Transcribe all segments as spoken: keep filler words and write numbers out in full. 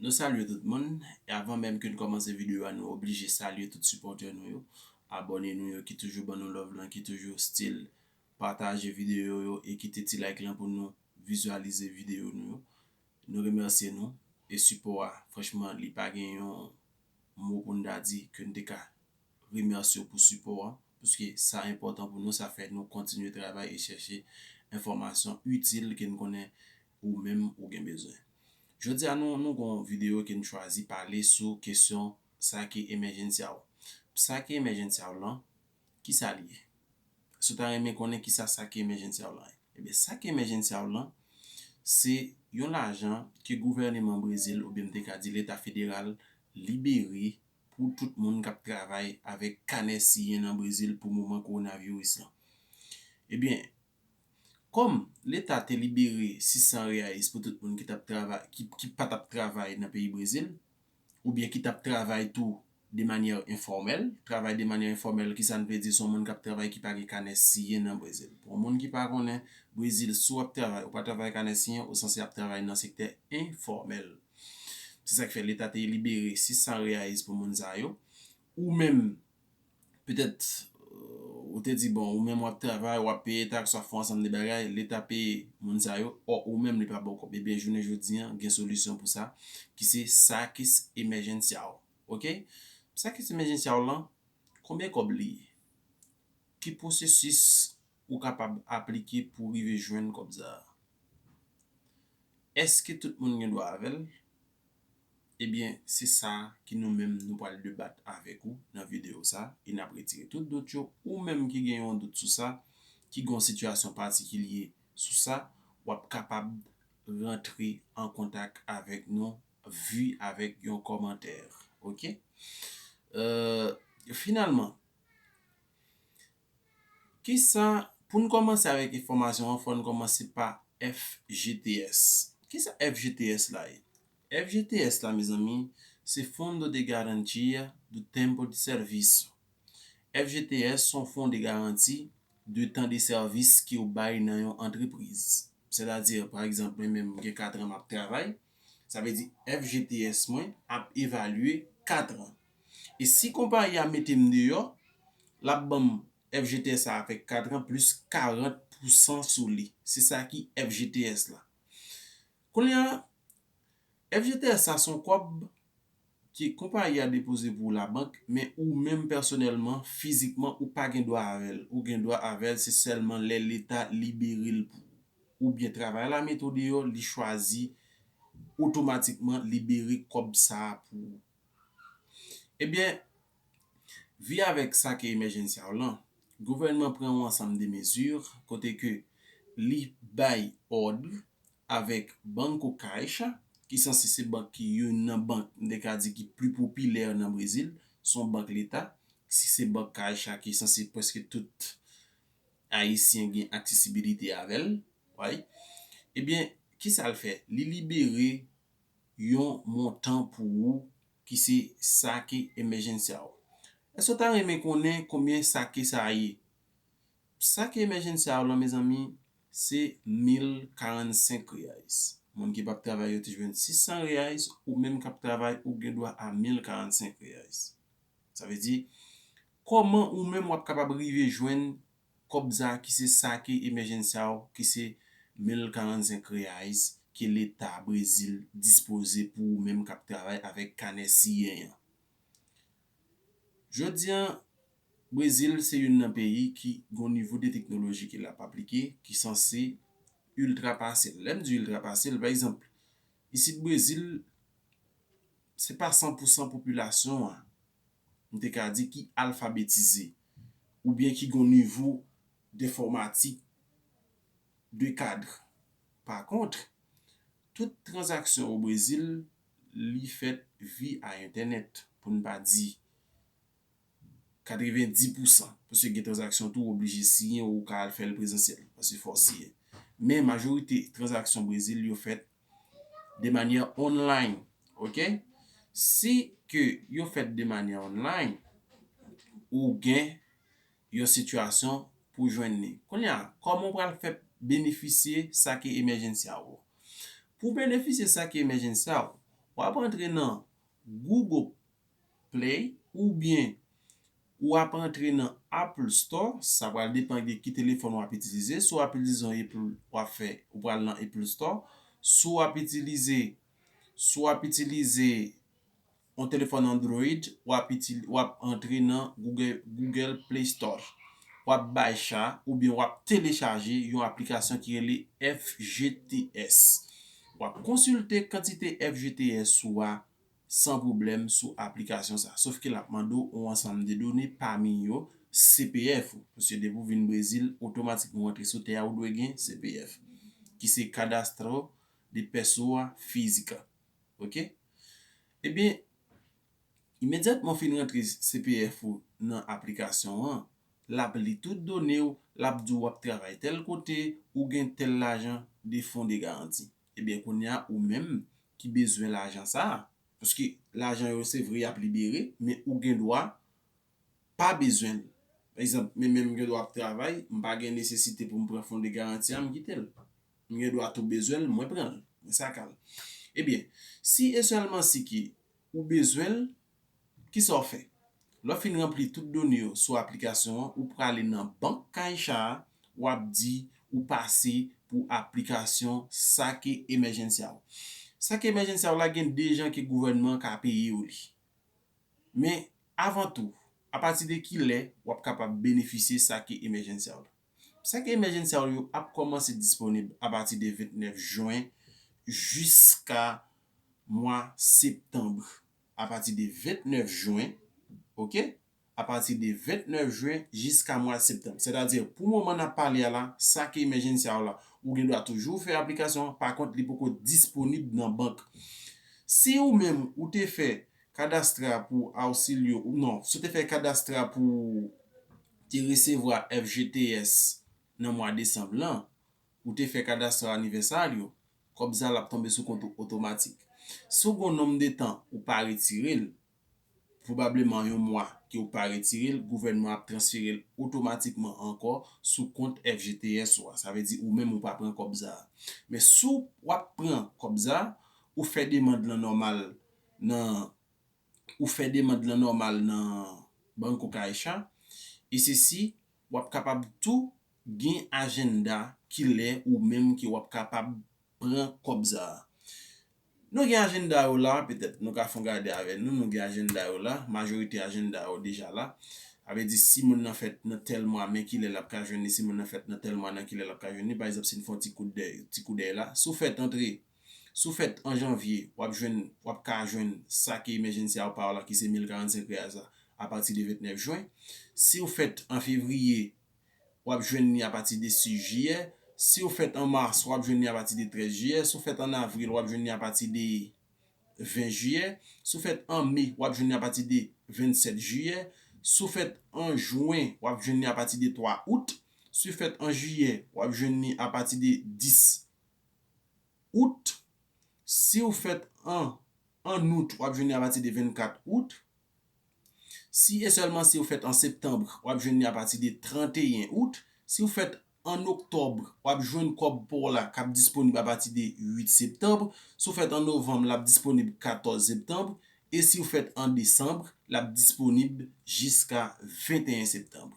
Nou salye tout moun. E avan menm ke n kòmanse videyo a, nou oblije salye tout sipòtè nou yo, abòne nou yo ki toujou ban nou love lan, ki toujou still pataje videyo yo e kite ti like lan pou nou vizyalize videyo nou yo. Nou remèsye nou e sipò a, franchman, li pa gen yon mo pou n ta di ke n te ka remèsye w pou sipò a, paske sa enpòtan pou nou, sa fè nou kontinye travay e chèche enfòmasyon itil ke n konnen ou menm ou gen bezwen. Jodi a nou, nou gon videyo ke n chwazi pale sou kesyon sa ki emergency hour. Sa ki emergency hour lan, kisa li ye? Si w ta renmen konnen kisa sa ki emergency hour lan ye, ebyen, sa ki emergency hour lan, se yon lajan ke gouvèneman Brezil, oubyen m te ka di Leta federal, libere pou tout moun k ap travay avèk kanè siyen nan Brezil pou moman kowonaviris lan. Ebyen, kòm Leta te libere sis san reais pou tout moun ki t ap travay, ki, ki pa t ap travay nan peyi Brezil, oubyen ki t ap travay tou de manyè enfòmèl. Travay de manyè enfòmèl, kisa n vle di? Se yon moun k ap travay ki pa gen kanè siyen nan Brezil. Pou yon moun ki pa konnen, Brezil, si w ap travay, ou pa travay kanè siyen, ou sanse ap travay nan sektè enfòmèl. Se sa k fè Leta te libere sis san reais pou moun sa yo. Ou menm, petèt, euh, ou te di, bon, ou menm w ap travay, w ap peye taks, w ap fè yon ansanm de bagay, Leta peye moun sa yo, ò, ou menm, li pa ba w kòb. Ebyen, jounen jodi a, gen solisyon pou sa, ki se SACES Emergency Hour. Oke? SACES Emergency Hour lan, konbyen kòb li ye? Ki pwosesis ou kapab aplike pou rive jwenn kòb sa a? Èske tout moun gen dwa avè l? Ebyen, se sa ki nou menm nou pral debat avèk ou nan videyo sa, e n ap retire tout dout yo. Ou menm ki gen yon dout sou sa, ki gen yon sitiyasyon patikilye sou sa, w ap kapab rantre an kontak avèk nou vi avèk yon kòmantè. Oke? Euh, finalman, kisa, pou n kòmanse avèk enfòmasyon an, fò n kòmanse pa F G T S. Kisa F G T S la ye? F G T S la, mezanmi, se Fundo de Garantia do Tempo de Serviço. F G T S se yon fon de garanti de tan de sèvis ke w bay nan yon antrepriz. Sètadi, pa egzanp, mwen menm, gen kat an m ap travay, sa vle di F G T S mwen ap evalye kat an. E si konpayi a mete m deyò, l ap ban m F G T S la avèk kat an plis karant pousan sou li. Se sa ki F G T S la. Kounye a, F G T S la se yon kòb ke konpayi a depoze pou labank, men ou menm pèsonèlman, fizikman, ou pa gen dwa avè l. Ou gen dwa avè l, se sèlman lè Leta libere l pou ou. Oubyen travay la mete w deyò, li chwazi otomatikman libere kòb sa a pou ou. Ebyen, vi avèk sa ki emergency hour lan, gouvènman pran yon ansanm de mezi kote ke li bay òd avèk Banco Caixa, ki sanse se bank ki youn nan bank, m te ka di, ki pli popilè nan Brezil, se yon bank leta, si se bank Caixa ki sanse prèske tout Ayisyen gen aksesibilite avè l, right? Ebyen, kisa l fè? Li libere yon montan pou ou ki se sa ki emergency hour. Èske w ta renmen konnen konbyen sa ki sa ye? Sa ki emergency hour lan, mezanmi, se mil karannsenk reais. Moun ki p ap travay yo te jwenn sis san reais, ou menm k ap travay, ou gen dwa a mil karannsenk reais. Sa vle di, kòman ou menm w ap kapab rive jwenn kòb sa ki se sa ki emergency hour, ki se mil karannsenk reais ke Leta Brezil dispoze pou ou menm k ap travay avèk kanè siyen an. Jodi a, Brezil se youn nan peyi ki gon nivo de teknoloji ke l ap aplike, ki sanse iltra pase l. Lè m di iltra pase l, pa egzanp, isit Brezil, se pa san pou san popilasyon an, m te ka di, ki alfabetize, oubyen ki gon nivo denfòmatik de kad. Pa kont, tout tranzaksyon o Brezil, li fèt via entènèt, pou n pa di katrevenndis pousan, paske gen tranzaksyon tou ou oblije siyen, ou ka al fè l prezansyèl, paske fò w siyen. Men majorite tranzaksyon Brezil yo fèt de manyè online, oke? Si ke yo fèt de manyè online, ou gen yon sitiyasyon pou jwenn li. Kounye a, kòman w pral fè benefisye sa ki emergency hour? Pou w benefisye sa ki emergency hour, W ap antre nan Google Play oubyen w ap antre nan Apple Store, sa pral depann de ki telefòn w ap itilize. Si w ap itilize yon Apple, w ap fè, ou pral nan Apple Store. Si w ap itilize, si w ap itilize yon telefòn Android, w ap itil, w ap antre nan Google, Google Play Store. W ap bay cha oubyen w ap telechaje yon aplikasyon ki rele F G T S. W ap konsilte kantite F G T S ou a san pwoblèm sou aplikasyon sa. Sof ke l ap mande w yon ansanm de done, pami yo C P F ou. Paske depi w vin Brezil, otomatikman w antre sou tè a, ou dwe gen C P F, ki se Cadastro de Pessoa Física. Oke? Ebyen, imedyatman w fin rantre C P F ou nan aplikasyon an, l ap li tout done w, l ap di w w ap travay tèl kote, ou gen tèl lajan de fon de garanti. Ebyen, kounye a, ou menm ki bezwen lajan sa a, paske lajan yo, se vre, y ap libere, men ou gen dwa pa bezwen l. Pa egzanp, men menm m gen dwa ap travay, m pa gen nesesite pou m pran fon de garanti a, m kite l. M gen dwa tou bezwen l, mwen pran l, mwen saka l. Ebyen, si e sèlman si ki ou bezwen l, kisa w fè? Lè w fin ranpli tout done yo sou aplikasyon an, ou prale nan bank Caixa a, w ap di ou pase pou aplikasyon Saque Emergencial. Saque Emergencial la gen de jan ke gouvènman an ka peye w li. Men, avan tou, apati de ki lè w ap kapab benefisye Saque Emergencial? Saque Emergencial yo ap kòmanse disponib apati de vennèf jen jiska mwa septanm. Apati de vennèf jen, oke? Apati de vennèf jen jiska mwa septanm. Sètadi, pou moman n ap pale a la, Saque Emergencial la, ou gen dwa toujou fè aplikasyon an, pa kont, li poko disponib nan bank. Si ou menm, ou te fè Cadastra pou Auxílio, ou non, si w te fè Cadastra pou te resevwa F G T S nan mwa desanm lan, ou te fè Cadastra Aniversário, kòb sa l ap tonbe sou kont ou otomatik. Si w gen yon nonm de tan ou pa retire l, pwobableman yon mwa ke w pa retire l, gouvènman ap transfere l otomatikman ankò sou kont F G T S ou a. Sa vle di ou menm ou pa pran kòb sa a. Men si w ap pran kòb sa a, ou fè demann lan nòmal nan, ou fè demann lan nòmal nan Banco Caixa, e se si w ap kapab tou gen ajanda ki lè ou menm ke w ap kapab pran kòb sa a. Nou gen ajanda yo la, petèt nou ka fè yon gade avè nou, nou gen ajanda yo la, majorite ajanda yo deja la. Sa vle di si moun nan fèt nan tèl mwa, men ki lè l ap ka jwenn li, si moun nan fèt nan tèl mwa, nan ki lè l ap ka jwenn li. Pa egzanp, si n fè yon ti koudèy, ti koudèy la, si w fèt antre, si w fèt an janvye, w ap jwenn, w ap ka jwenn Saque Emergencial pa w la ki se mil karannsenk reais la apati de vennèf jen. Si w fèt an fevriye, w ap jwenn li apati de sis jiyè. Si w fèt an mas, w ap jwenn li apati de trèz jiyè. Si w fèt an avril, w ap jwenn li apati de ven jiyè. Si w fèt an me, w ap jwenn li apati de vennsèt jiyè. Si w fèt an jen, w ap jwenn li apati de twa out. Si w fèt an jiyè, w ap jwenn li apati de dis out. Si w fèt an, an out, w ap jwenn li apati de vennkat out. Si e sèlman si w fèt an septanm, w ap jwenn li apati de tranteyen out. Si w fèt an oktòb, w ap jwenn kòb pa w la k ap disponib apati de uit septanm. Si w fèt an novanm, l ap disponib katòz septanm. E si w fèt an desanm, l ap disponib jiska venteyen septanm.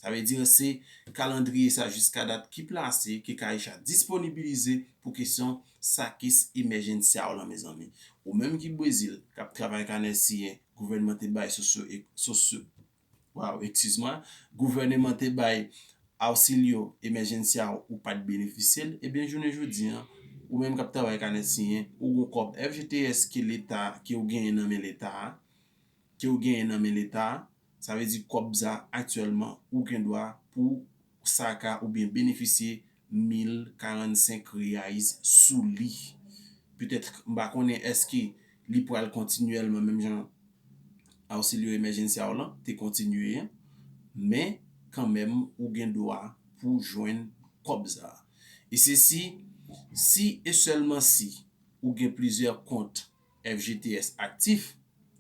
Sa vle di se kalandriye sa jiska dat ki plase ke Caixa disponibilize pou kesyon Saque Emergencial lan, mezanmi. Ou menm ki Brezil, k ap travay kanè siyen, gouvènman te bay sosyo, sosyo, waw, eskiz mwa, gouvèneman te bay Auxílio Emergencial ou pa t benefisye l, ebyen jounen jodi an, ou menm k ap travay kanè siyen, ou gon kòb F G T S ke leta, ke w genyen nan men leta a, ke w genyen nan men leta a, sa vle di kòb sa aktyèlman ou gen dwa pou saka oubyen benefisye mil karannsenk reais sou li. Petèt, m pa konnen èske li pral kontinyèlman menm jan Auxílio Emergencial lan te kontinye an, men kanmenm ou gen dwa pou jwenn kòb sa. E se si, si e sèlman si ou gen plizyè kont F G T S aktif,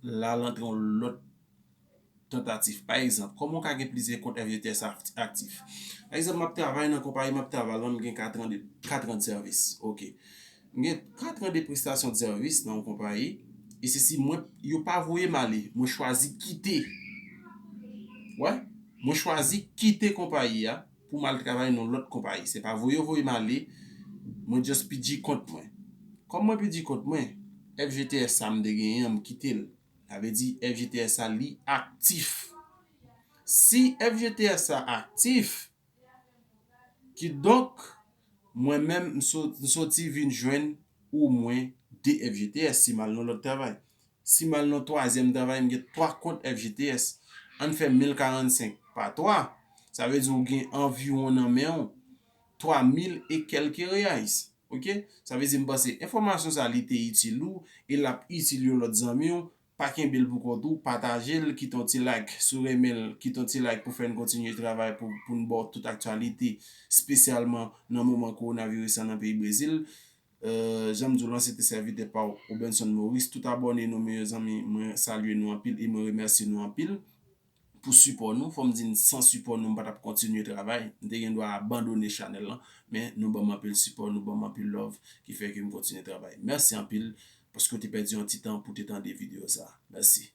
la l antre yon lòt tantativ. Pa egzanp, kòman w ka gen plizyè kont F G T S aktif? Pa egzanp, m ap travay nan konpayi m ap travay la, m gen katran de, katran de sèvis. Oke. M gen katran de prestasyon de sèvis nan yon konpayi. E se si mwen, yo pa voye m ale, mwen chwazi kite. Wè, mwen chwazi kite konpayi a pou m al travay nan lòt konpayi. Se pa voye yo voye m ale, mwen just pidji kont mwen. Kòm mwen pidji kont mwen, F G T S sa m te genyen an, m kite l. Sa vle di F G T S sa li aktif. Si F G T S sa aktif, kidonk, mwen menm, m so- m soti vin jwenn omwen de F G T S si m al nan lòt travay. Si m al nan twazyèm travay, m gen twa kont F G T S. Ann fè mil karannsenk pa twa, sa vle di ou gen anviwon nan men w twa mil e kèlke reais. Oke? Sa vle di m panse enfòmasyon sa li te itil ou e l ap itil yon lòt zanmi w. Pa kenbe l pou kont ou, pataje l, kite yon ti like. Si w renmen l, kite yon ti like pou fè n kontinye travay pou, pou n ba w tout aktyalite, espesyalman nan moman kowonaviris la nan peyi Brezil. Euh, jan m di w lan, se te sèvitè pa w, Obenson Maurice. Tout abòne nou, meyè zanmi, mwen salye nou anpil e mwen remèsye nou anpil pou sipò nou. Fò m di n, san sipò nou, m pa t ap kontinye travay. M te gen dwa abandone chanèl lan, men nou ban m anpil sipò, nou ban m anpil love, ki fè ke m kontinye travay. Mèsi anpil paske w te pèdi yon ti tan pou te tande videyo sa. Mèsi.